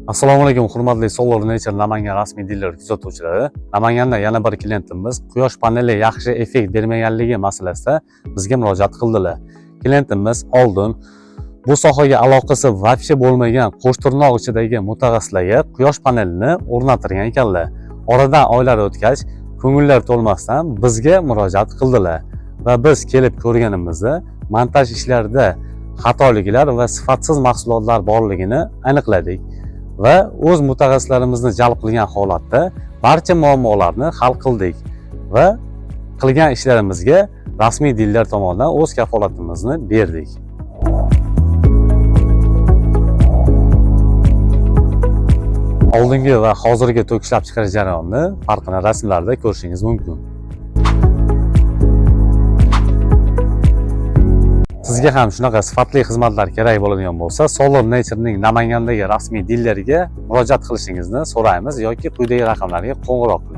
Assalomu alaykum, hurmatli Solar Nature Namangan rasmiy diler kuzatuvchilari. Namanganda yana bir klientimiz quyosh paneli yaxshi effekt bermaganligi masalasida bizga murojaat qildilar. Klientimiz oldin bu sohaga aloqasi вообще bo'lmagan qo'shtirnoq ichidagi mutaxassislarga quyosh panelini o'rnattirgan ekanlar. Oradan oylar o'tgach, ko'ngillar to'lmasdan bizga murojaat qildilar va biz kelib ko'rganimizda montaj ishlarida xatoliklar va sifatsiz mahsulotlar borligini aniqladik va o'z mutaxassislarimizni jalb qilgan holatda barcha muammolarni hal qildik va qilgan ishlarimizga rasmiy diler tomonidan o'z kafolatimizni berdik. Oldingi va hozirgi tok ishlab chiqarish jarayonini farqini rasmlarda ko'rishingiz mumkin. Sizga ham shunaqa sifatli xizmatlar kerak bo'ladigan bo'lsa, Solar Nature'ning Namangandagi rasmiy dileriga murojaat qilishingizni so'raymiz yoki quyidagi raqamlarga qo'ng'iroq qiling.